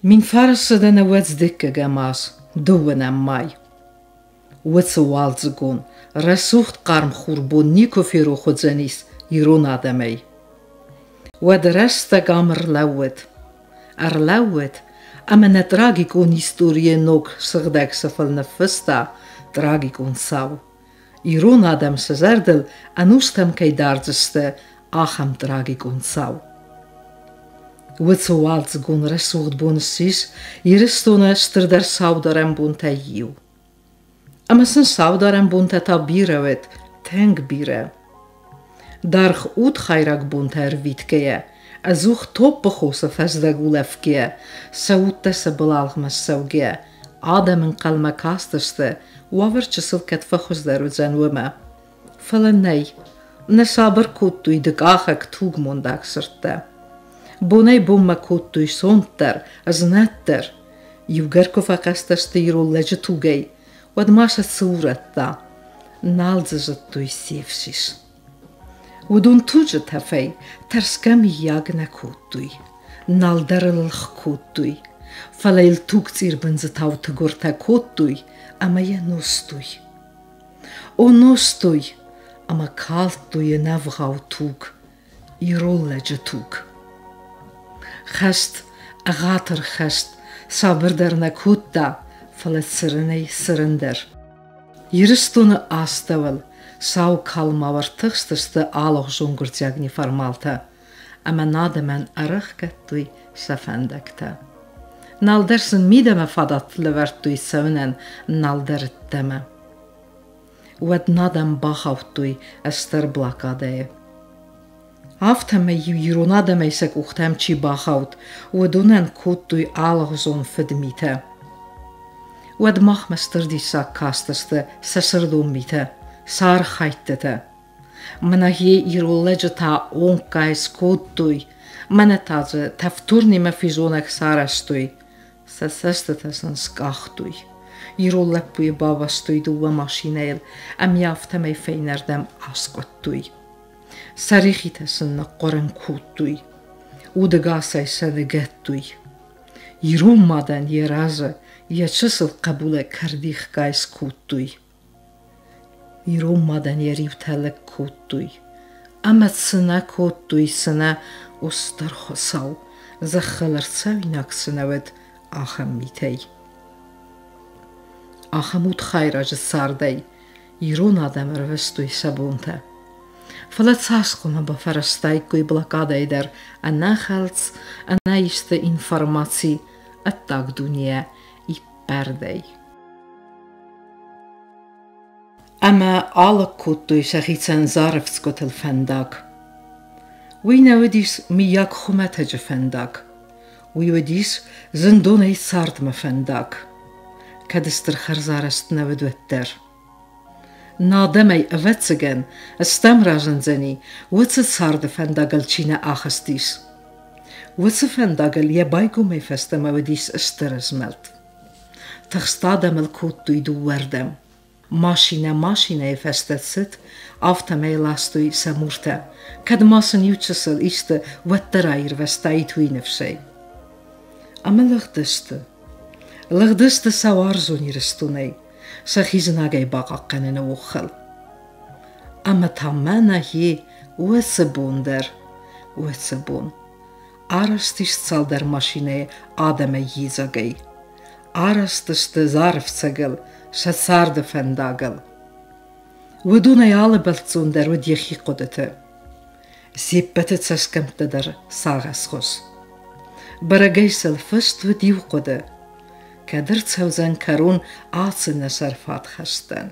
1992 аз, дыууынӕм май. Уыцы уалдзыгон, рӕсугъд хъарм хурбон никуы ферох уыдзӕнис ирон адӕмӕй. Уӕд рӕстӕг ам ӕрлӕууыд. Ӕрлӕууыд, ӕмӕ нӕ трагикон историйы ног сыгъдӕг сыфыл ныффыста трагикон цау. Ирон адӕм сӕ зӕрдыл ӕнустӕм кӕй дардзысты, ахӕм трагикон цау. Уыцы уалдзыгон рӕсугъд бон ссис Ирыстоны стырдӕр саударӕн бонтӕй иу. Ӕмӕ сын саударӕн бонтӕ та бирӕ уӕд, тынг бирӕ. Даргъ удхайраг бонтӕ ӕрвитгӕйӕ, ӕдзух топпыхосы фӕздӕг улӕфгӕйӕ, сӕ удтӕ сӕ былалгъмӕ ссӕугӕйӕ, адӕм ӕнхъӕлмӕ кастысты, уавӕр чысыл кӕд фӕхуыздӕр уыдзӕн, уымӕ. Фӕлӕ нӕй, нӕ сабыр кодтой дыкъахӕг тугмондаг сырдтӕ. Бонӕй-бонмӕ кодтой сонтдӕр, знӕтдӕр. Иугӕр куы фӕхъӕстӕ сты ирон лӕджы тугӕй, уӕд ма сӕ цы урӕдта? Нал дзы зыдтой се фсис. Уыдон туджы тӕфӕй тӕрсгӕ мыййаг нӕ кодтой, нал дӕр ыл ӕлгъ кодтой, фӕлӕ йыл тугцъир бындзытау тыгуыртӕ кодтой ӕмӕ йӕ нозтой. О, нозтой ӕмӕ калдтой ӕнӕвгъау туг, ирон лӕджы туг. Хӕст, ӕгъатыр хӕст, сабырдӕр нӕ кодта, фӕлӕ цырынӕй цырындӕр. Ирыстоны астӕуыл сау калмау ӕртыхстысты алыгъуызон гуырдзиаг неформалтӕ ӕмӕ адӕмӕн ӕрӕхгӕдтой сӕ фӕндӕгтӕ. Налдӕр сын мидӕмӕ фадат лӕвӕрдтой цӕуынӕн, налдӕр ӕддӕмӕ. Уӕд адӕм бахаудтой стыр блокадӕйы. Афтӕмӕй-иу ирон адӕмӕй сӕ къухтӕм чи бахауд, уыдонӕн кодтой алыгъуызон фыдмитӕ. Уӕд махмӕ стыр диссаг кастысты сӕ сырдон митӕ, сӕ архӕйдтытӕ. Мӕнӕ гъе ирон лӕджы та онггай скодтой, мӕнӕ та дзы тӕфтурнимӕ физонӕг сарӕзтой, сӕ цӕстытӕ сын скъахтой. Ирон лӕппуйы бавӕстой дыууӕ машинӕйыл ӕмӕ афтӕмӕй фӕйнӕрдӕм аскъуыдтой. Сӕ рихитӕ сын ныхъхъуырын кодтой, удӕгасӕй сӕ ныгӕдтой. Ирон мадӕн йӕ разы йӕ чысыл хъӕбулӕй кӕрдихгай скодтой. Ирон мадӕн йӕ риутӕ лыг кодтой. Ӕмӕ цы нӕ кодтой, цы нӕ, о стыр Хуыцау, зӕххыл ӕрцӕуинаг цы нӕ уыд, ахӕм митӕй. Ахӕм удхайраджы цардӕй ирон адӕм ӕрвыстой сӕ бонтӕ. Фӕлӕ цас хъуамӕ бафӕрӕзтаиккой блокадӕйы дӕр ӕнӕхӕлц, ӕнӕисты информаци ӕддаг дунейӕ иппӕрдӕй. Ӕмӕ алыг кодтой сӕхицӕн Зары фцгуытыл фӕндаг. Уый нӕ уыдис мыййаг хуымӕтӕджы фӕндаг. Уый уыдис зындонӕй цардмӕ фӕндаг. Кӕд стыр хӕрзарӕзт нӕ уыд, уӕддӕр. Нӕ адӕмӕй, ӕвӕццӕгӕн, стӕм разындзӕни, уыцы царды фӕндагыл чи нӕ ахызтис. Уыцы фӕндагыл йӕ байгомӕй фӕстӕмӕ уыдис стыр змӕлд. Тыхст адӕмыл кодтой дыууӕрдӕм. Машинӕ машинӕйы фӕстӕ цыд, афтӕмӕй ластой сӕ муртӕ. Кӕд ма сын иучысыл исты, уӕддӕр аирвӕзтаид уый ныфсӕй. Ӕмӕ лыгъдысты. Лыгъдысты сӕ уарзон Ирыстонӕй, сӕхи знагӕй бахъахъхъӕныны оххыл. Ӕмӕ та мӕнӕ гъе уыцы бон дӕр, уыцы бон. Арӕзт ис цалдӕр машинӕйы адӕмӕй йедзагӕй. Арӕзт сты Зары фцӕгыл, сӕ царды фӕндагыл. Уыдонӕй алы бӕлццон дӕр уыд йӕхи хъуыдыты. Се ппӕты цӕсгӕмттӕ дӕр сагъӕсгъуыз. Бӕрӕгӕй сыл фыст уыд иу хъуыды: кӕд ӕрцӕудзӕн кӕрон ацы нӕсӕрфат хӕстӕн?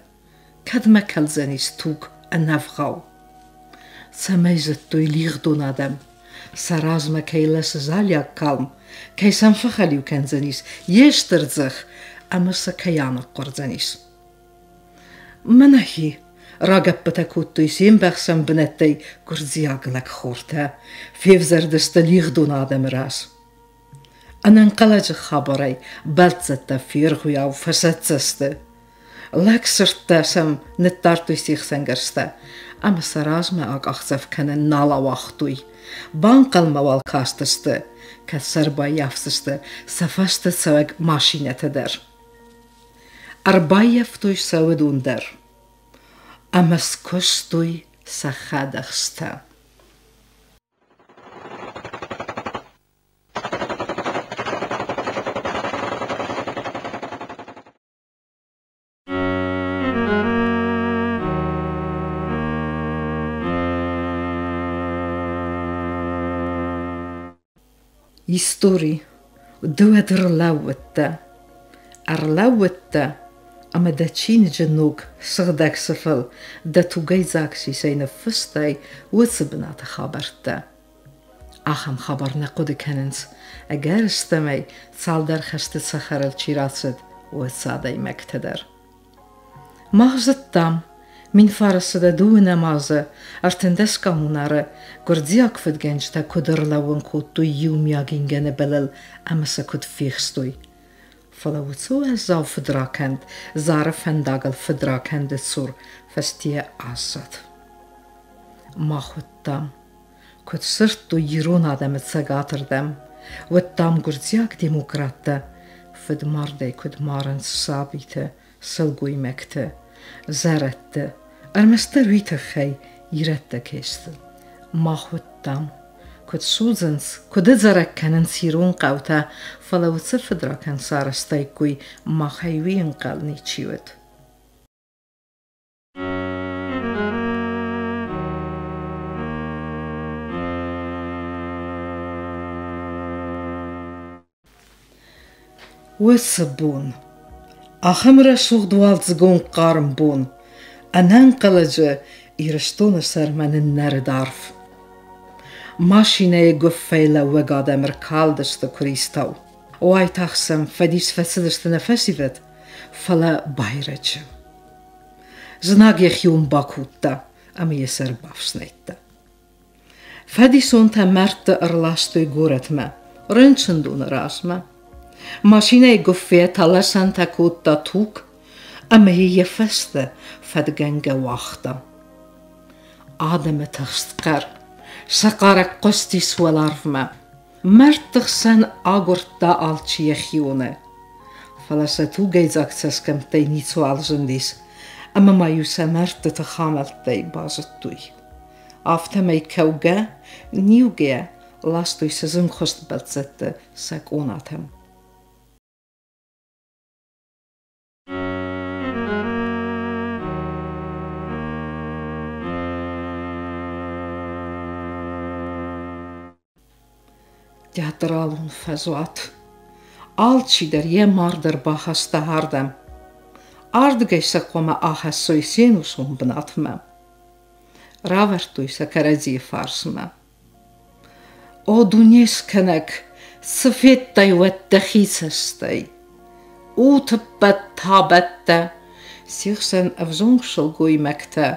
Кӕдмӕ кӕлдзӕнис туг ӕнӕвгъау? Цӕмӕй зыдтой лигъдон адӕм, сӕ размӕ кӕй лӕсы залиаг калм, кӕй сӕм фӕхӕлиу кӕндзӕнис йе стыр дзых ӕмӕ сӕ кӕй аныхъхъуырдзӕнис. Мӕнӕхи рагӕппытӕ кодтой се мбӕхсӕн бынӕттӕй гуырдзиаг лӕгхортӕ, февзӕрдысты лигъдон адӕмы раз. Ӕнӕнхъӕлӕджы хабарӕй бӕлццӕттӕ фергъуыйау фӕсӕццӕ сты. Лӕгсырдтӕ сӕм ныддардтой се хсӕнгӕрзтӕ ӕмӕ сӕ размӕ акъахдзӕф кӕнын нал ауагътой. Банхъӕлмӕ уал кастысты. кӕд сӕ ӕрбаййафдзысты сӕ фӕстӕ цӕуӕг машинӕтӕ дӕр. Ӕрбаййӕфтой сӕ уыдон дӕр ӕмӕ скуыстой сӕ хӕдӕхстӕ. Истори ды уӕд ӕрлӕууыдтӕ, ӕрлӕууыдтӕ ӕмӕ дӕ чиныджы ног сыгъдӕг сыфыл дӕ тугӕйдзаг сисӕй ныффыстай уыцы бынаты хабӕрттӕ. Ахӕм хабар нӕ хъуыды кӕнынц, ӕгӕрыстӕмӕй цалдӕр хӕсты цӕхӕрыл чи рацыд, уыцы адӕймӕгтӕ дӕр. Мах зыдтам, 1932 азы 13 коммунары гуырдзиаг фыдгӕнджытӕ куыд ӕрлӕууын кодтой иумиаг ингӕны былыл ӕмӕ сӕ куыд фехстой. Фӕлӕ уыцы уӕззау фыдракӕнд Зары фӕндагыл фыдракӕнды цур фӕстийӕ аззад. Мах уыдтам, куыд сырдтой ирон адӕмы цӕгатырдӕм, уыдтам гуырдзиаг демократтӕ фыдмардӕй куыд марынц сабиты, сылгоймӕгты, зӕрӕдты, ӕрмӕстдӕр уый тыххӕй ирӕттӕ кӕй сты. Мах уыдтам, куыд судзынц, куыд ӕдзӕрӕг кӕнынц ирон хъӕутӕ, фӕлӕ уыцы фыдракӕнд сарӕзтаиккой, махӕй уый ӕнхъӕл ничи уыд. Уыцы бон, ахӕм рӕсугъд уалдзыгон хъарм бон, ӕнӕнхъӕлӕджы Ирыстоны сӕрмӕ ныннӕрыд арв. Машинӕйы гуыффӕй лӕууӕг адӕм ӕркалдысты куыристау. Уайтагъд сӕм фӕдис фӕцыдысты нӕ фӕсивӕд, фӕлӕ байрӕджы. Знаг йӕхион бакодта ӕмӕ йӕ сӕр бафснайдта. Фӕдисонтӕ мӕрдты ӕрластой горӕтмӕ, рынчындоны размӕ. Машинӕйы гуыффӕ таласӕнтӕ кодта туг ӕмӕ йӕ йӕ фӕстӕ фӕдгӕнгӕ уагъта. Адӕмы тыхст хъӕр, сӕ хъарӕг хъуыстис уӕларвмӕ. Мӕрдты хсӕн агуырдта алчи йӕхионы. Фӕлӕ сӕ тугӕйдзаг цӕсгӕмттӕй ницуал зындис, ӕмӕ ма-иу сӕ мӕрдты тыхамӕлттӕй базыдтой. Афтӕмӕй кӕугӕ, ниугӕ ластой сӕ зынгхуыст бӕлццӕтты сӕ къонатӕм. Театралон фӕзуат. Алчидӕр йӕ мард ӕрбахаста ардӕм. Ардыгӕй сӕ хъуамӕ ахӕссой се нусон бынатмӕ. Равӕрдтой сӕ кӕрӕдзийы фарсмӕ. О дунескӕнӕг, цы федтай уӕд дӕхи цӕстӕй? Утӕппӕт табӕттӕ, се хсӕн ӕвзонг сылгоймӕгтӕ,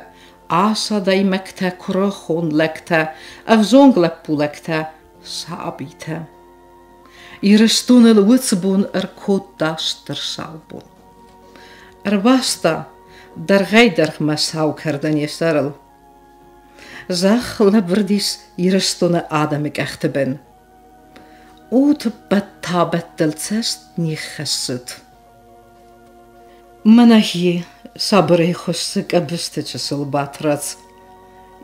ас адӕймӕгтӕ, куырыхон лӕгтӕ, ӕвзонг лӕппулӕгтӕ, сабитӕ. Ирыстоныл уыцы бон ӕркодта стыр сау бон. Ӕрбаста дӕргъӕй-дӕргъмӕ сау кӕрдӕн йӕ сӕрыл. Зӕхх лӕбырдис Ирыстоны адӕмы къӕхты бын. Утӕппӕт табӕттыл цӕст не ххӕссыд. Мӕнӕхи сабырӕй хуыссы Къӕбысты чысыл Батрадз.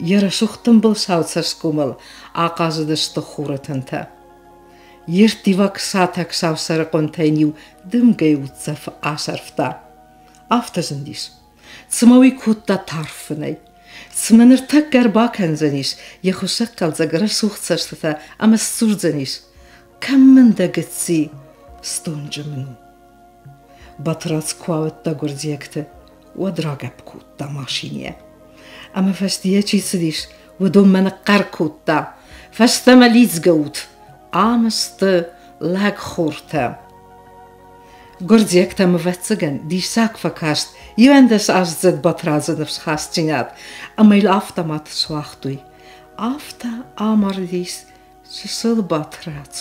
Йӕ рӕсугъд тымбыл сау цӕсгомыл ахъазыдысты хуры тынтӕ. Йе рттиваг сатӕг сау сӕрыхъуынтӕй-иу дымгӕйы уддзӕф асӕрфта. Афтӕ зындис, цыма уый кодта тарф фынӕй. Цымӕ ныртӕккӕ ӕрбакӕндзӕнис йӕ хуыссӕгхъӕлдзӕг рӕсугъд цӕстытӕ ӕмӕ сдзурдзӕнис: «Кӕм мын дӕ гыцци, стонджы мын у». Батрадз куы ауыдта гуырдзиӕгты, уӕд рагӕпп кодта машинӕйӕ. Ӕмӕ фӕстийӕ чи цыдис, уыдонмӕ ныхъхъӕр кодта: «Фӕстӕмӕ лидзгӕ ут! Ам сты лӕгхортӕ!» Гуырдзиӕгтӕм, ӕвӕццӕгӕн, диссаг фӕкаст 11 аздзыд Батрадзы ныфсхастдзинад ӕмӕ йыл автомат суагътой. Афтӕ амардис чысыл Батрадз.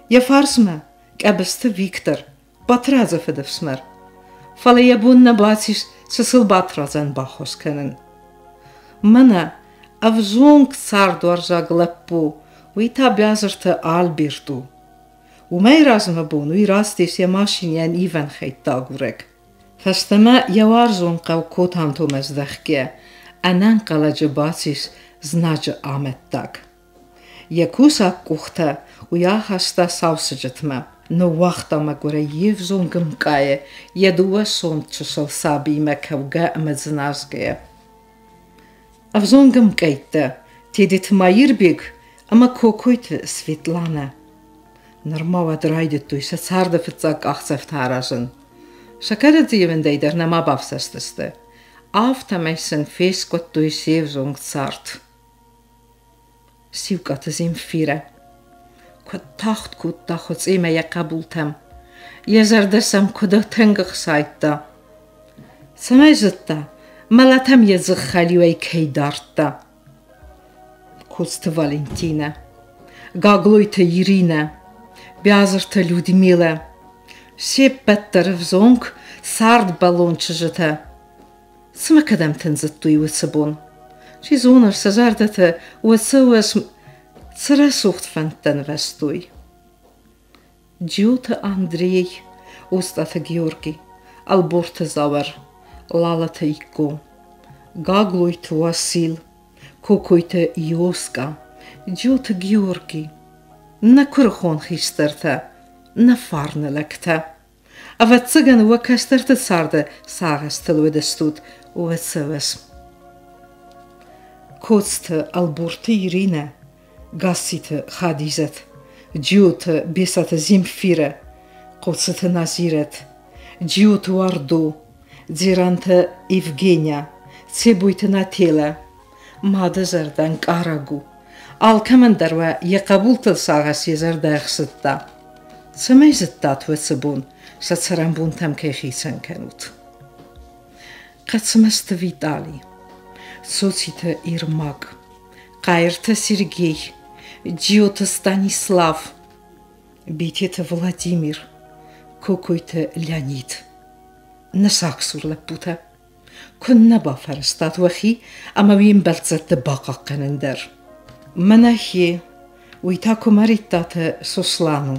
Йӕ фарсмӕ Къӕбысты Виктор, Батрадзы фыдыфсымӕр. Фӕлӕ йӕ бон нӕ бацис чысыл Батрадзӕн баххуыс кӕнын. Мӕнӕ ӕвзонг цардуарзаг лӕппу Уый та Биазырты Альберт у. Уымӕй размӕ бон уый рацыдис йӕ машинӕйӕн ивӕн хӕйттӕ агурӕг. Фӕстӕмӕ йӕ уарзон хъӕу Котантомӕ здӕхгӕ, ӕнӕнхъӕлӕджы бацис знаджы амӕттаг. Йӕ кусӕг къухтӕ уый ахаста сау сыджытмӕ, ныууагъта мӕгуырӕй йе взонг ӕмкъайы йӕ дыууӕ сонт чысыл сабиимӕ кӕугӕ ӕмӕ дзыназгӕйӕ. Ӕвзонг ӕмкъӕйттӕ Тедеты Маирбег ӕмӕ Кокойты Светланӕ нырма уӕд райдыдтой сӕ царды фыццаг къахдзӕфтӕ аразын. Сӕ кӕрӕдзийы вӕндӕй дӕр нӕма бафсӕстысты. Афтӕмӕй сын фескъуыдтой се взонг цард. Сиукъаты Земфирӕ куыд тагъд кодта Хуыцъемӕ йӕ хъӕбултӕм, йӕ зӕрдӕ сӕм куыд тынг ӕхсайдта. Цӕмӕй зыдта, мӕлӕт ӕм йӕ дзых хӕлиуӕй кӕй дардта. Коцты Валентинӕ, Гаглойты Иринӕ, Биазырты Людмилӕ, се ппӕт дӕр ӕвзонг, цардбӕллон чызджытӕ. Цымӕ кӕдӕм тындзыдтой уыцы бон? Чи зоны, сӕ зӕрдӕтӕ уыцы уысм цы рӕсугъд фӕндтӕ нывӕзтой. Джиоты Андрей, Остъаты Георги, Ӕлборты Зауыр, Лалыты Икко, Гаглойты Уасил, Кокойты Иоскъа, Джиоты Георги, нӕ куырыхон хистӕртӕ, нӕ фарны лӕгтӕ. Ӕвӕццӕгӕн, уӕ кӕстӕрты царды сагъӕстыл уыдыстут, уыцы Коцты Ӕлборты Иринӕ, Гасситы Хадизӕт, Джиоты Бесаты Земфирӕ, Хъоцыты Назирӕт, Джиоты Уардо, Дзеранты Евгения, Цебойты Нателӕ. Мады зӕрдӕ ӕнкъараг у. Алкӕмӕн дӕр уӕ йӕ хъӕбултыл сагъӕс йӕ зӕрдӕ ӕхсыдта. Цӕмӕй зыдтат уыцы бон, сӕ цӕрӕнбонтӕм кӕй хицӕн кӕнут? Хъӕцмӕзты Витали, Цоциты Ирмаг, Хъайырты Сергей, Джиоты Станислав, Битеты Владимир, Кокойты Леонид. Нӕ сагсур лӕппутӕ, куыннӕ бафӕрӕзтат уӕхи ӕмӕ уе мбӕлццӕтты бахъахъхъӕнын дӕр. Мӕнӕ хе, уый та Куымӕридтаты Сослан у.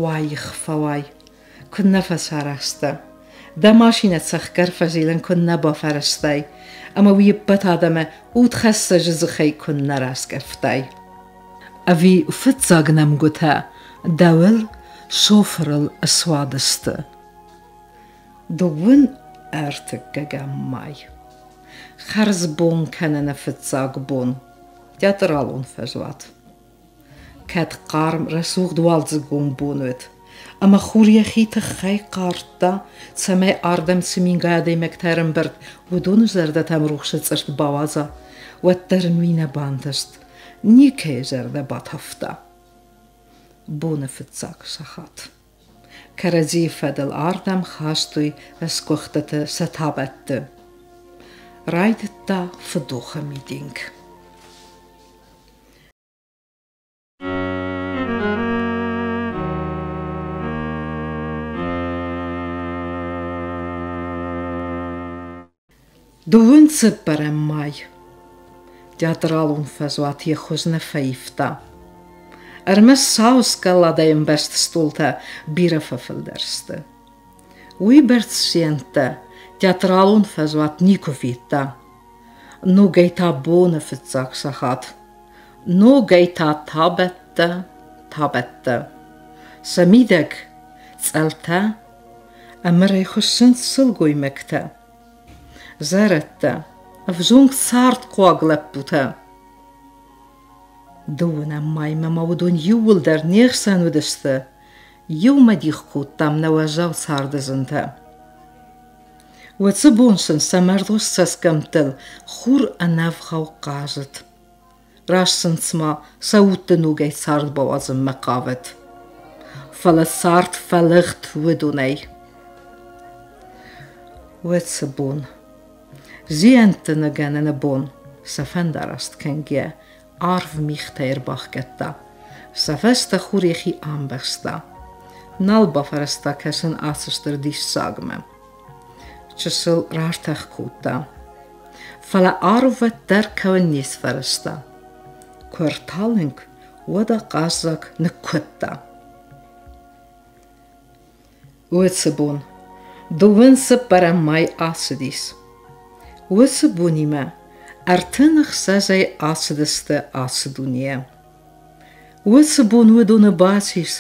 Уаих фӕуай, куыннӕ фӕцарӕхстӕ. Дӕ машинӕ цӕхгӕр фӕзилын куыннӕ бафӕрӕзтай ӕмӕ уе ппӕт адӕмы удхӕссӕджы дзыхӕй куыннӕ раскъӕфтай. Ӕви фыццаг нӕмгуытӕ дӕуыл шофырыл суадысты. Дыууын ӕртыккӕгӕм май. Хӕрзбон кӕныны фыццаг бон. Театралон фӕзуат. Кӕд хъарм, рӕсугъд уалдзыгон бон уыд, ӕмӕ хур йӕхи тыххӕй хъардта, цӕмӕй ардӕм цы мингай адӕймӕгтӕ ӕрӕмбырд, уыдоны зӕрдӕтӕм рухсы цъыртт бауадза, уӕддӕр ын уый нӕ бантыст, никӕй зӕрдӕ батавта. Боны фыццаг сахат. Кӕрӕдзийы фӕдыл ардӕм хастой сгуыхтыты сӕ табӕтты. Райдыдта фыдохы митинг. Дыууын цыппӕрӕм май театралон фӕзуат йӕ хуыз нӕ фӕивта. Ӕрмӕст сау скаладӕй ӕмбӕрзт стъолтӕ бирӕ фӕфылдӕр сты. Уыйбӕрц зиӕнттӕ театралон фӕзуат никуы федта. Ногӕй та боны фыццаг сахат. Ногӕй та табӕттӕ, табӕттӕ. Сӕ мидӕг цъӕлтӕ ӕмырӕй хуыссынц сылгоймӕгтӕ. Зӕрӕдтӕ, ӕвзонг цардхъуаг лӕппутӕ. Дыууынӕм маймӕ ма уыдон иууылдӕр не хсӕн уыдысты, иумӕ дих кодтам нӕ уӕззау царды зынтӕ. Уыцы бон сын сӕ мӕрдгъуыз цӕсгӕмттыл хур ӕнӕвгъау хъазыд. Раст сын цыма сӕ удты ногӕй цард бауадзынмӕ хъавыд. Фӕлӕ цард фӕлыгъд уыдонӕй. Уыцы бон, зиӕнтты ныгӕныны бон, сӕ фӕндараст кӕнгӕ, арв мигътӕй ӕрбахгӕдта. Сӕ фӕстӕ хур йӕхи амбӕхста. Нал бафӕрӕзта кӕсын ацы стыр диссагмӕ. Чысыл рартӕх кодта. Фӕлӕ арв уӕддӕр кӕуын не сфӕрӕзта. Куы ӕрталынг, Уӕд ахъаззаг ныккуыдта. Уыцы бон дыууын цыппӕрӕм май ацыдис. Уыцы бонимӕ 36-ӕй ацыдысты ацы дунейӕ. Уыцы бон уыдоны бацис,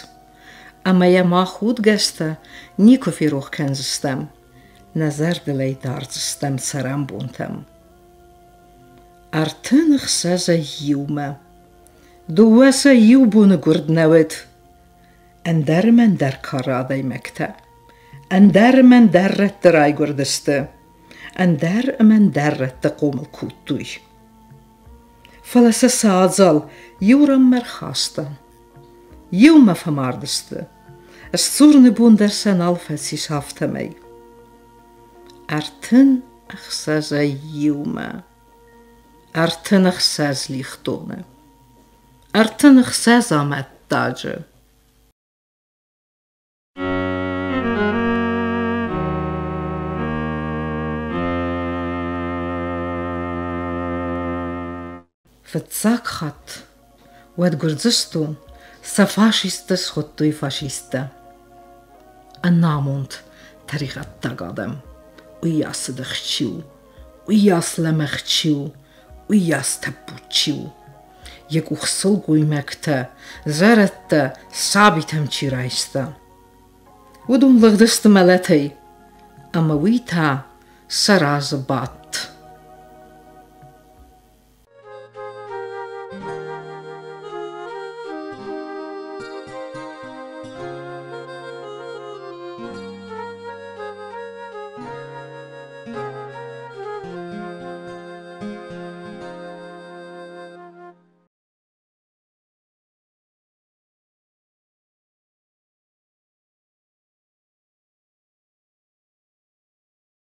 ӕмӕ йӕ мах удгӕстӕ никуы ферох кӕндзыстӕм, нӕ зӕрдыл ӕй дардзыстӕм цӕрӕнбонтӕм. 36-ӕй иумӕ. Дыууӕ сӕ иу боны гуырд нӕ уыд. Ӕндӕр ӕмӕ ӕндӕр кары адӕймӕгтӕ. Ӕндӕр ӕмӕ ӕндӕр рӕтты райгуырдысты. Ӕндӕр ӕмӕ ӕндӕр рӕтты хъомыл кодтой. Фӕлӕ сӕ сӕ адзал иу ранмӕ рхаста. Иумӕ фӕмардысты. Сдзурыны бон дӕр сӕ нал фӕцис афтӕмӕй. 36-ӕй иумӕ. 36 лигъдоны. 36 амӕттаджы. Фыццаг хатт уӕд Гуырдзыстон сӕ фашисттӕ схуыдтой фашисттӕ. Ӕнамонд, тӕригъӕддаг адӕм. Уыйас ӕдых чи у, уыйас лӕмӕгъ чи у, уыйас тӕппуд чи у. Йӕ къух сылгоймӕгтӕ, зӕрӕдтӕ, сабитӕм чи райста. Уыдон лыгъдысты мӕлӕтӕй, ӕмӕ уый та сӕ разы бадт.